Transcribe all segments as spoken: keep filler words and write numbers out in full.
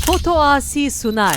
Foto Asi sunar.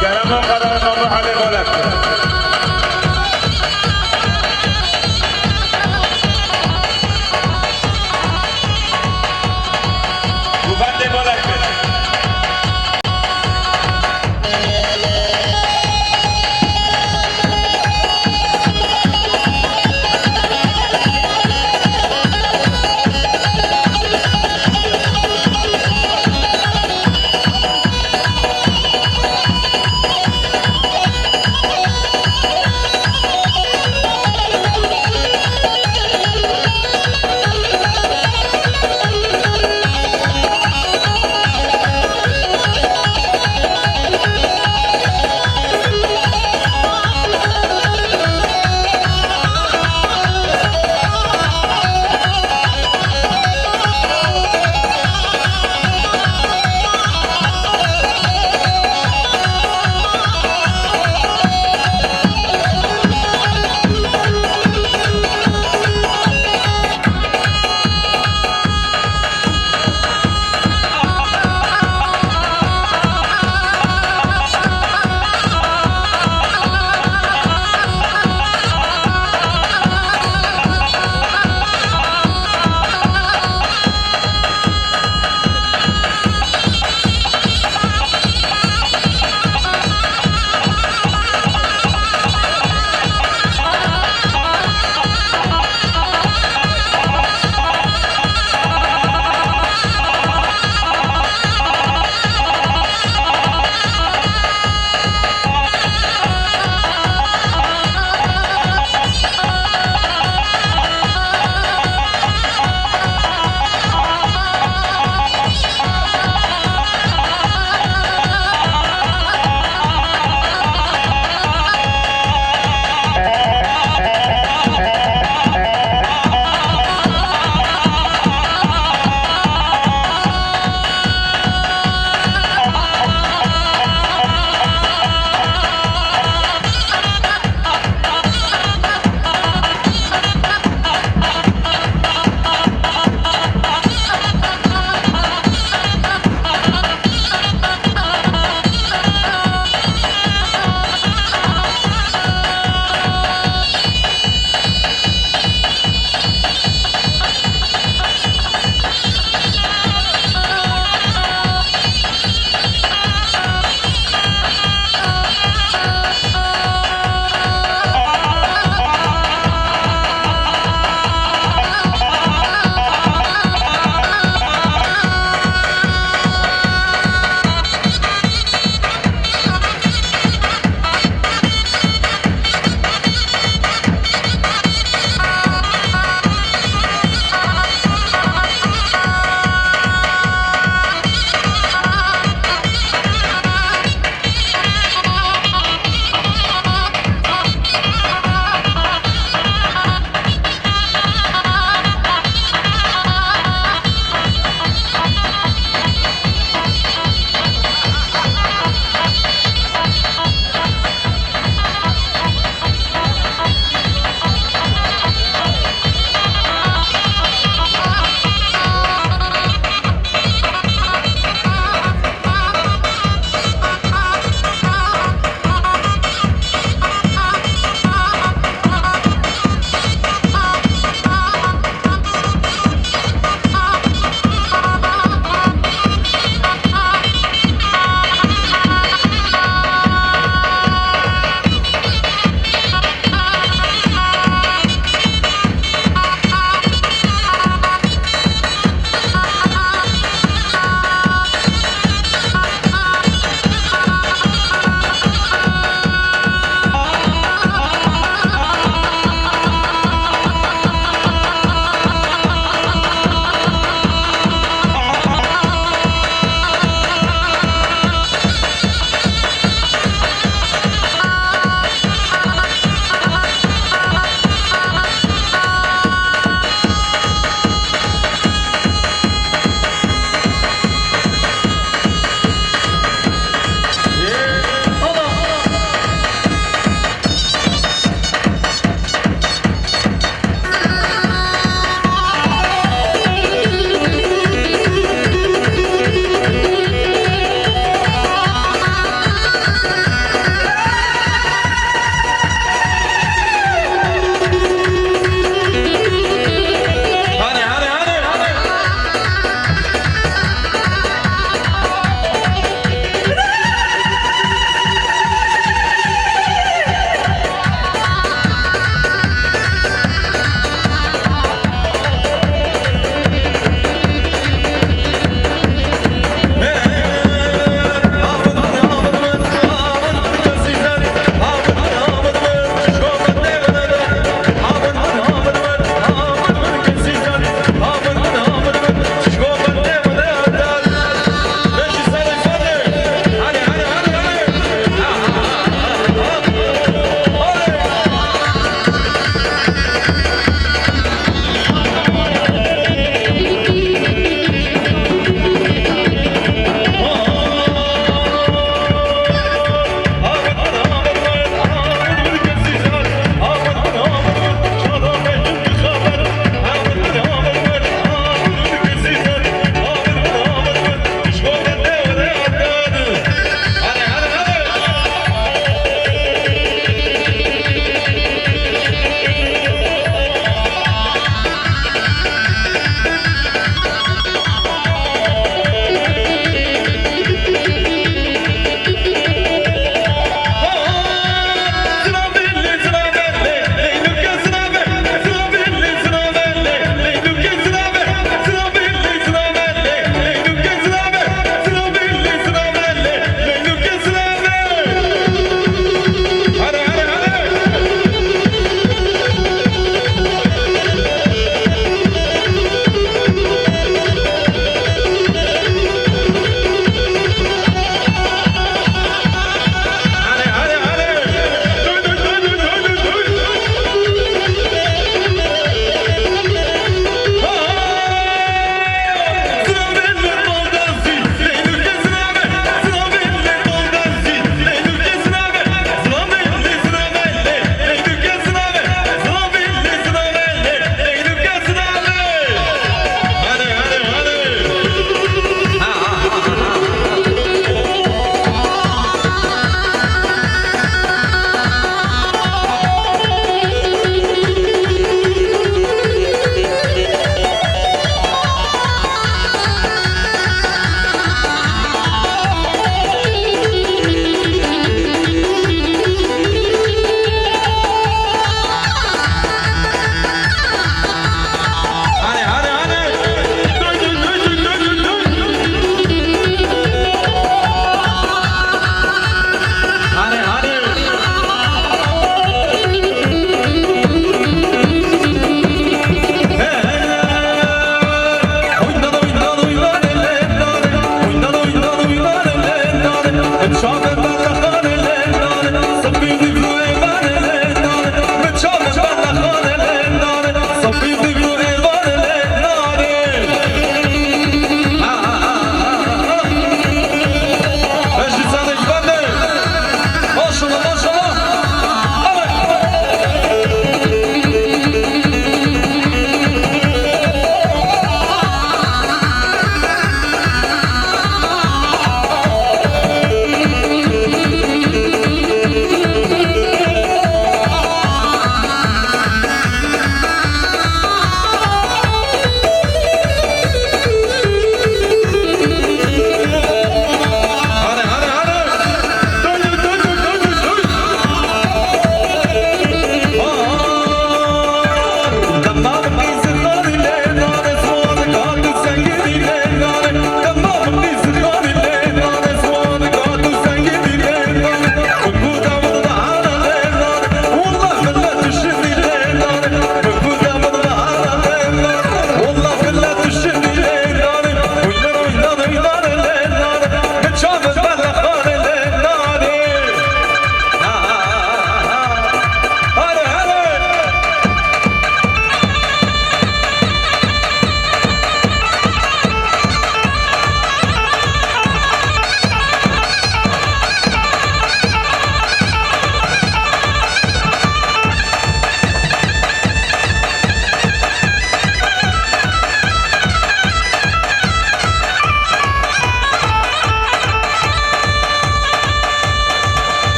Kerem û qedera Mamo Elî Bolek. Guvendê Bolek.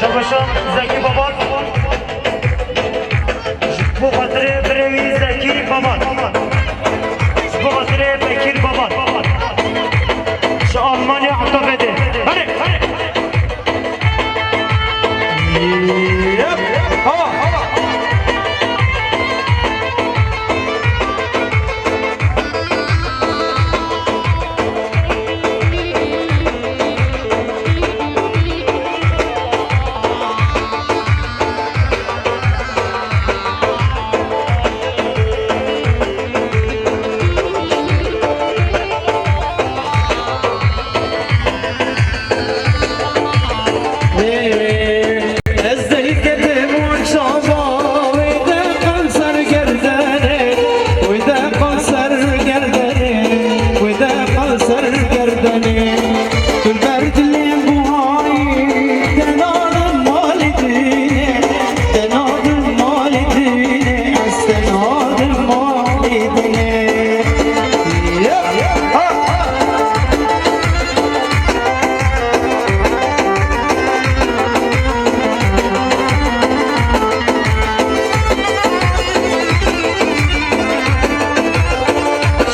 Şabaşa Zekî Babat. Ji bo xatirê birê wî Zekî Babat. Ji bo xatirê Bekîr Babat. Ji Almanya heta vedê. Hadi, hadi. Yep. Hava, hava. Ez dey ketim û çava wê de qal ser gerdenê, wê de qal ser gerdenê, wê de qal ser gerdenê. Tu ber dilê buharî, te nadim malê dinê, te nadim malê dinê, ez te nadim malê dinê. Yep, yep, ha, ha.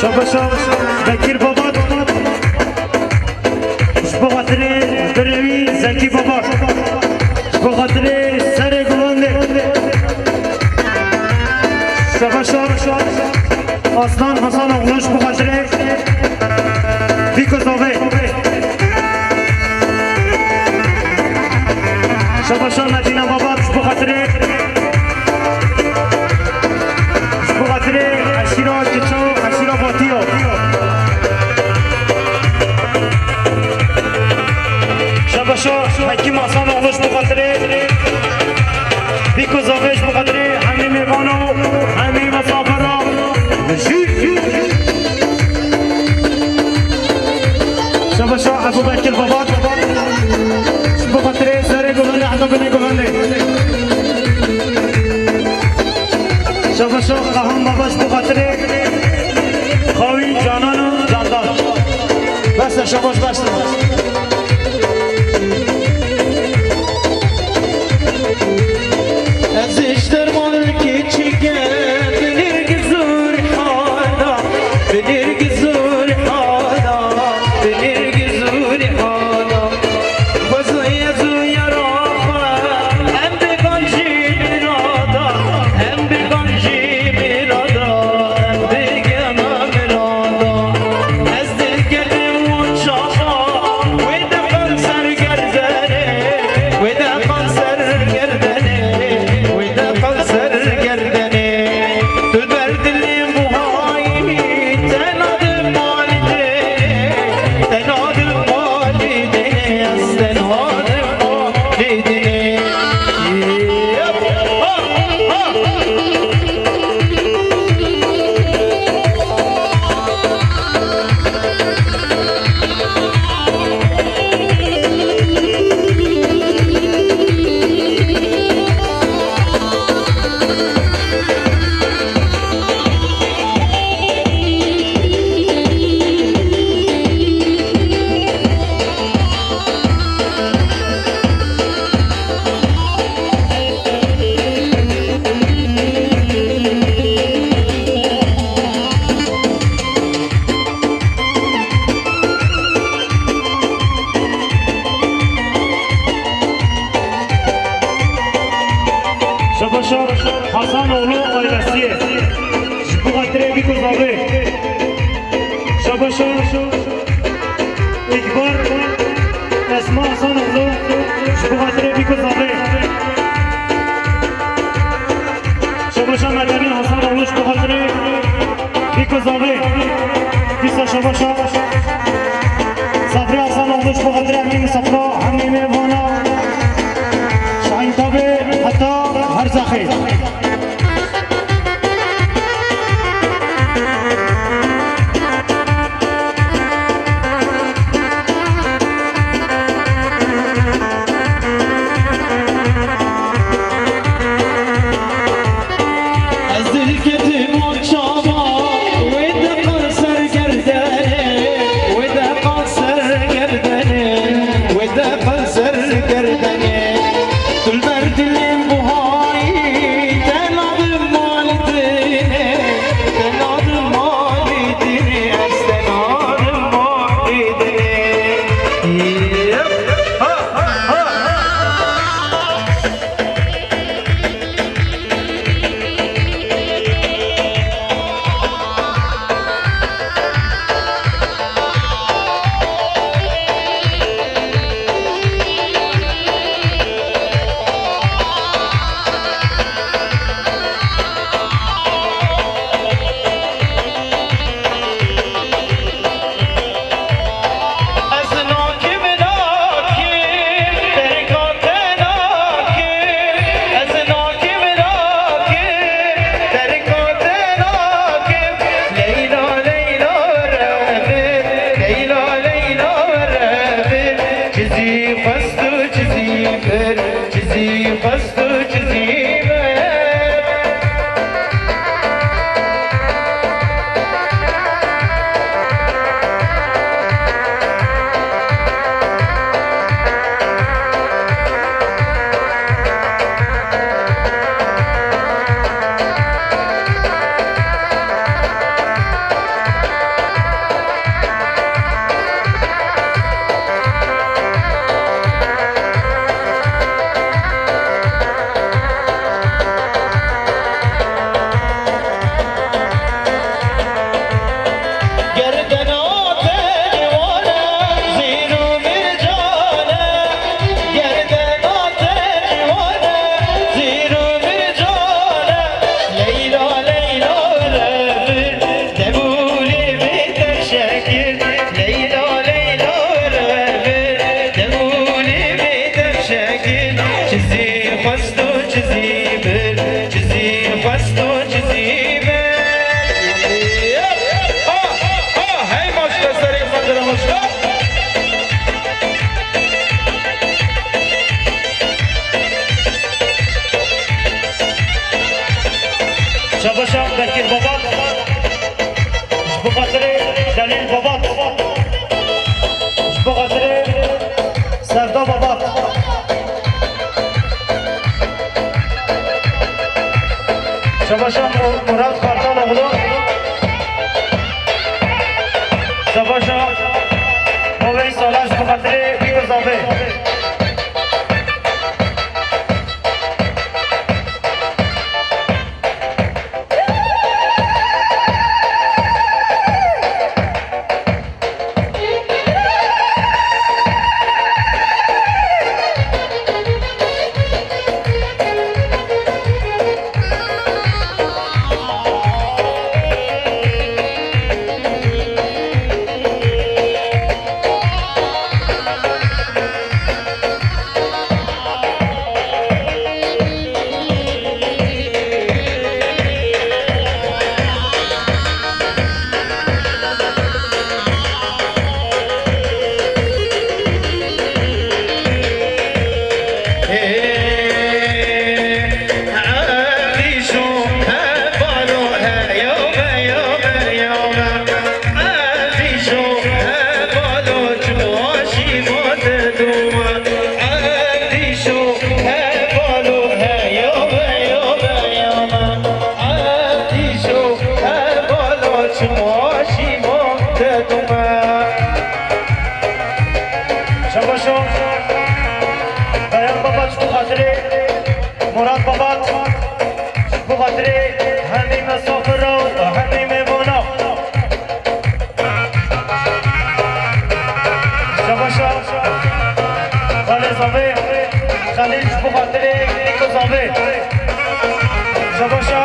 Şabaşa Bekir Babat. Ji bo xatirê birê wî Zekî Babat. Ji bo xatirê serê guvendê. Şabaşa Aslan Hasan oğlu ji bo xatirê Bîko Zavê. Şabaşa Medîna Babat ji bo xatirê, ji bo xatirê eşîra Çiço, eşîra Batiyo. Şabaşa Hekîm Hasan oğlu ji bo xatirê Bîko Zavê, ji bo xatirê hemî mêvan û hemî misafira. Şabaşa Ebu Bekir Babat. Ji bo xatirê serê guvendê heta binê guvendê. Şabaşa Kahan Baba ji bo xatirê xawî canan û candan. Bes Şabaş, başla. Ez ji dermanê keçike binêr gizûrî hana, binêr gizûrî hana, binêr gizûrî hana. Xwezayê zû yara xwe, em bêgan jî mirada, em bêgan jî mirada, em bêgana mirada. Ez dilketim wan çawa, wê de qal ser gerdenê, wê de qal ser gerdenê, wê de qal ser gerdenê. Tu ber dilê buhayî, tena di malê dinê, tena di malê dinê, ez tena di malê dinê. Yep. Ha, ha. Şabaşa Hasanoğlu ailesiye. Ji bo xatirê bîko zavê. Şabaşa Îkbal Esma Hasanoğlu, ji bo xatirê bîko zavê. Şabaşa Meryemî Hasanoğlu, ji bo xatirê bîko zavê. Dîsa şabaşa Sabrî Hasanoğlu, ji bo xatirê hemî misafira, hemî mêvana. Şahin Tabê heta Herzaxê. Ez dilketim wan çawa, wê de qal ser gerdenê, wê de qal ser gerdenê, wê de qal ser gerdenê. Tu li ber dilê min buhayî, te nadim malê dinê, te nadim malê dinê, ez te nadim malê dinê. Yep. Ha, ha, ha. Ez nakim, nakim, terka te nakim. Ez nakim, nakim, terka te nakim. Leyla, Leyla revir, Leyla, Leyla revir. Çi zî xwest û çi zî bir, çi zî xwest û çi zî bir. Gerdena te ciwan e, zîr û mircan e. Gerdena te ciwan e, zîr û mircan e. Leyla, Leyla revir, debûlê vê teşekir. Leyla, Leyla revir, debûlê vê teşekir. Çi zî xwest û çi zî bir, çi zî xwest û çi zî bir. Ha, ha, ha, hey maşka serê xwe dira maşka. Şabaşa Bekir Babat, ji bo xatirê Delîl Babat. Şabaş e Murat Kartaloğlu. Şabaş e. Bo vê sala ji bo xatirê wî ku zavê. Şabaşo, Dayan Babat ji bo xatirê Murat Babat, ji bo xatirê hemî misafira û hemî mêvana. Şabaşa, Xalê Zavê, Xalîl ji bo xatirê Nîko Zavê. Şabaşa,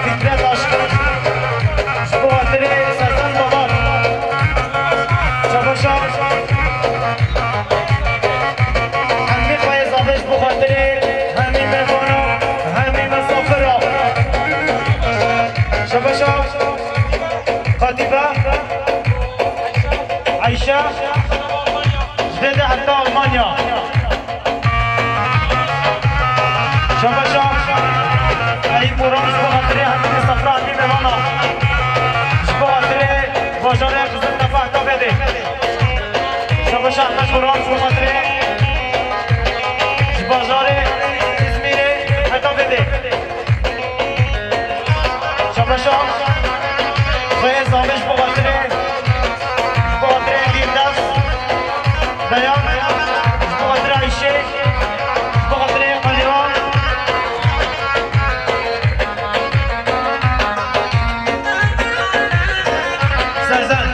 Fikret Aşkın, ji bo xatirê Sesen Babat. Şabaşa, Hemî Xalê Zavê ji bo xatirê hemî mêvana, hemî misafira. Şabaşa. Qatîbe, Eyşe, ji vê de heta Almanya. Şabaşa, Eyüp Orhan ji bo xatirê hemî misafira, hemî mêvana. Ji bo xatirê bajarê Xizirtepe heta vê de. Şabaşa, Ehmed Orhan ji bo xatirê ji bajarê Îzmîrê heta vê de. Şabaşa, Xweyê Zavê ji bo xatirê, ji bo xatirê Dîrdas, Beyan, ji bo xatirê Eyşê, ji bo xatirê Qaliwan. Serzen.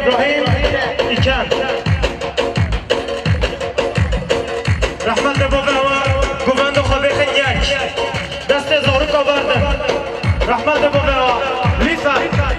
Îbrahîm Îken. Rehmet li bo ve we, govendo xwe bêxin yek. Destê zarika berdin. Rehmet li bo ve we. Lîfer.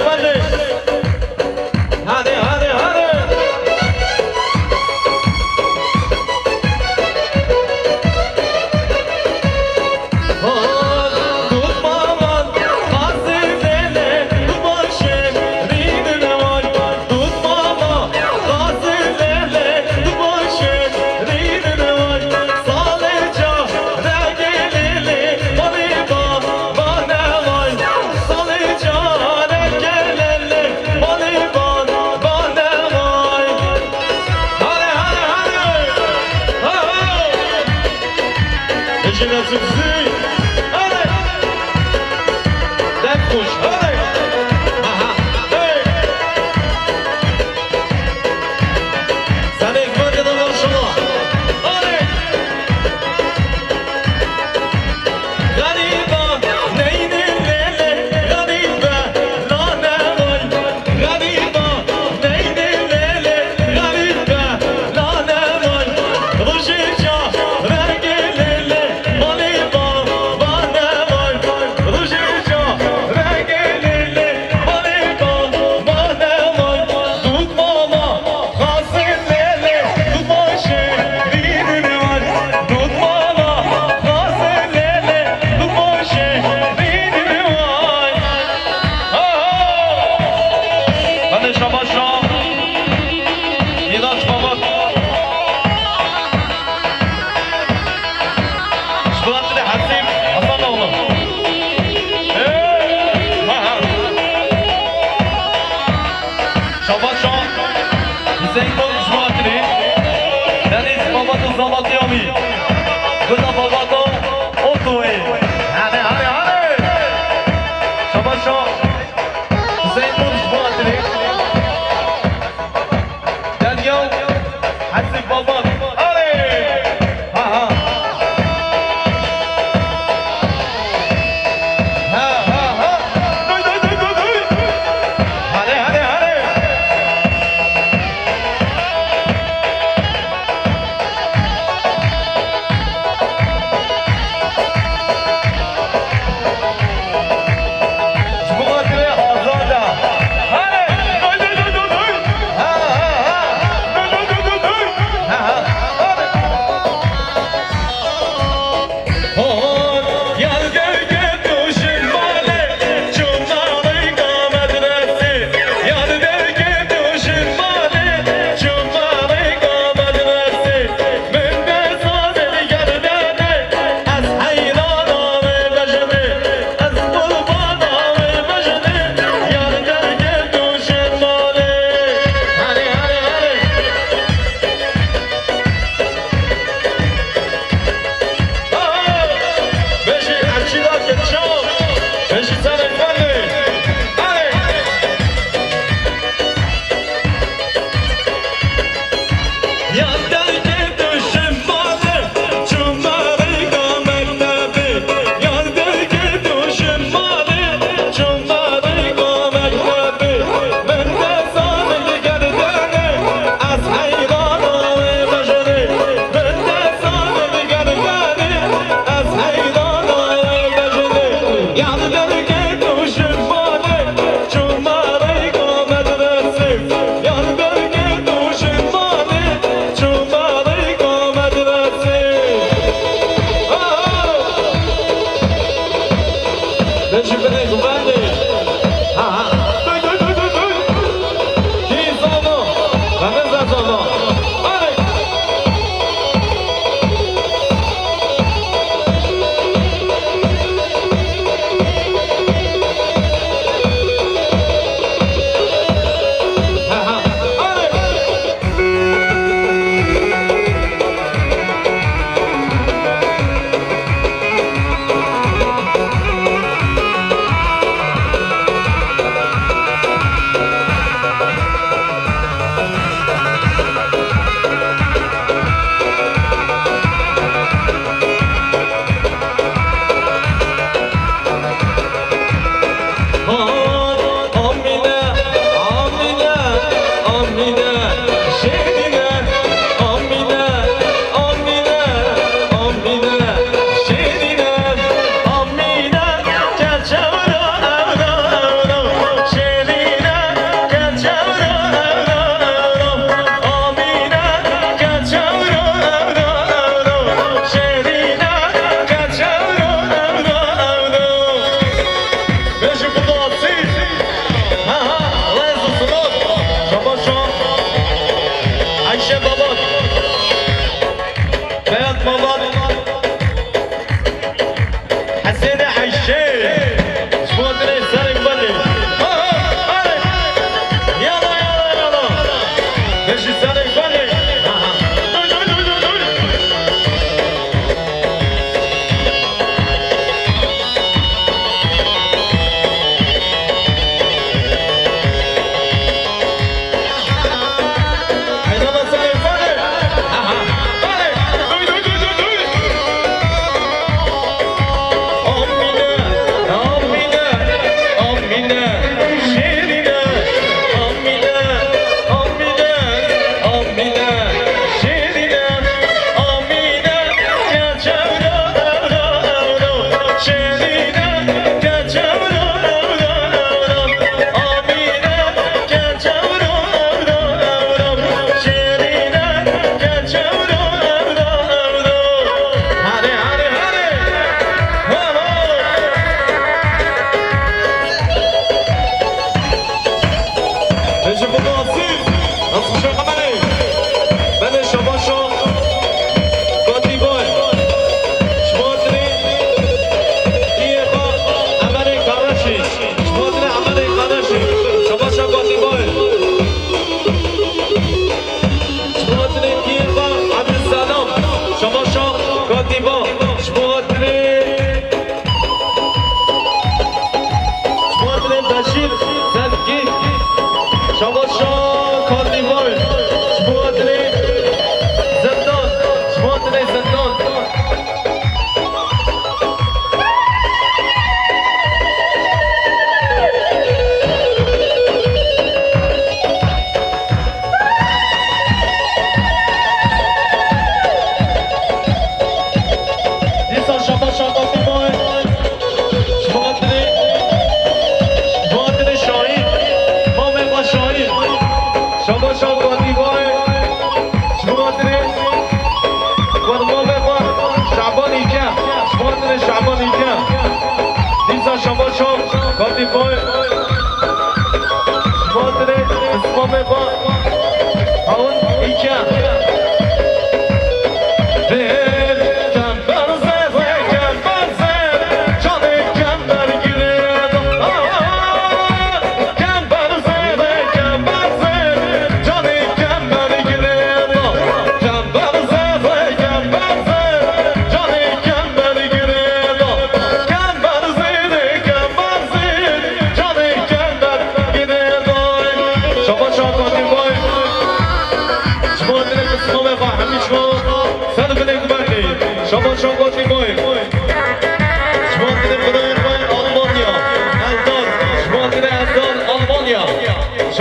Hadi. Hadi, hadi, hadi. Hadi, hadi, hadi. Ha, ha. Ecele zikzi. Hadi. Dek kuş. Hadi. Aha. Hey. Sen ekmek ya da maşallah. Hadi. Gariba, neyni lele, garibe, nane vay. Gariba, neyni lele, garibe, nane vay. Rojê ca, rengê lele, malê ba, ba ne vay. Rojê ca, rengê lele, malê ba, ba ne vay. Dût mama, xasê lele, dût başê, rîdin vay. Dût mama, xasê lele, dût başê, rîdin vay. Hadi şabaş şa. Mîraç Babat. Ji bo Atilê Hesîb Hasan oğlu. Hey! Ha, ha. Şabaş şa. Hüseyin Bol ji bo Atilê. Deniz Babat û Zalatiyamî. Guda Babat û Otoyê. Hadi, hadi, hadi. Şabaş şa. Hüseyin Bol ji bo Atilê. Derya Hesîb Babat. Alê! Ha, ha. Ha, ha, ha. Duy, duy, duy, duy, duy. Hadi, hadi, hadi.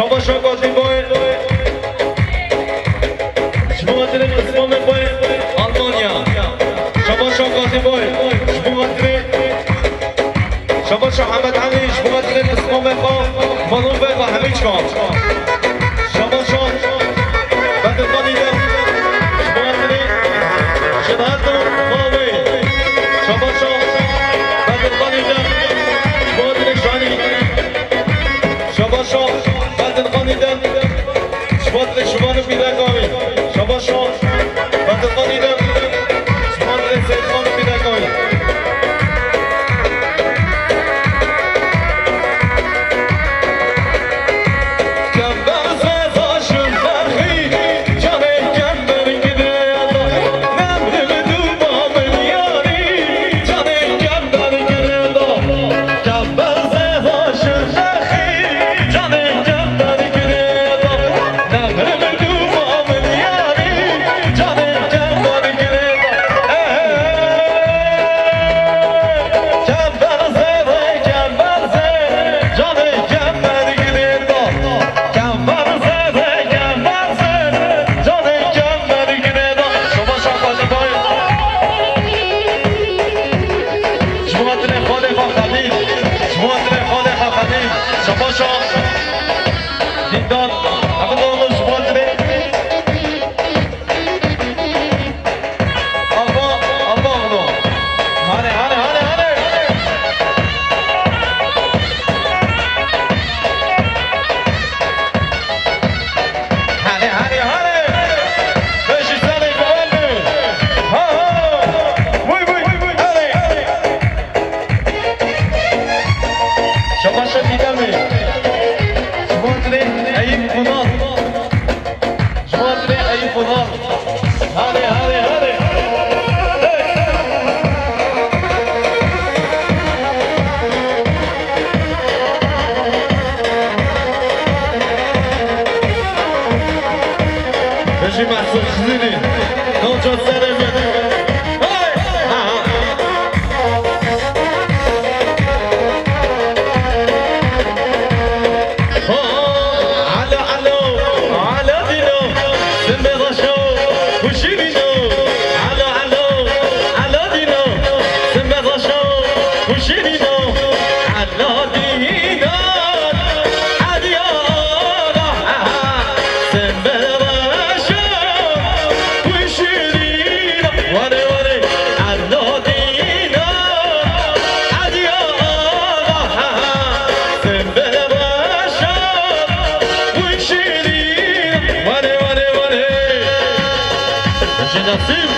Şabaşa Qazî Boy. Ji bo xatirê Qismamê xwe Almanya. Şabaşa Qazî Boy. Ji bo xatirê, şabaşa Hemed Elî. Ji bo xatirê Qismamê xwe Malûm Bega Hemîçka. Şabaşa Bedilxanî de. Ji bo xatirê ji her du xwe wê. Şabaşa Bedilxanî de. Ji bo xatirê Şanî. Şabaşa Bedilxanî de. Ji bo xatirê şivan û pîreka wî. Şabaşa Bedilxanî de. Ji bo xatirê Seyîdxan û pîreka wî. Şabaşa Xalîd. Ji bo xatirê xalê xwe Xalîd. Ji bo xatirê xalê xwe Xalîd. Şabaşa Dîndar. Hemin oğlum ji bo xatirê. Ava, ava oğlum. Hane, hane, hane, hane. Hane, hane, hane. Beşi sene güvenli. Ha, ha. Vay, vay, vay, vay. Hane. Şabaşa Didemê. Ji bo xatirê Eyüp Kunal. Ji bo xatirê Eyüp Kunal. Hane, hane, hane. Hey. Bejî Mehsûn Xizîrî. Navça serê min. Hey! Ha, ha. Alo, alo, alo dîno, simbê xweşo, hûşîrîno. Alo, alo, alo dîno, simbê xweşo, hûşîrîno. Alo dîno, Hediya Axa, simbê xweşo, hûşîrîno. Ware, ware, alo dîno, Hediya Axa, simbê xweşo, hûşîrîno. Ware, ware, ware. Ji Nesîm.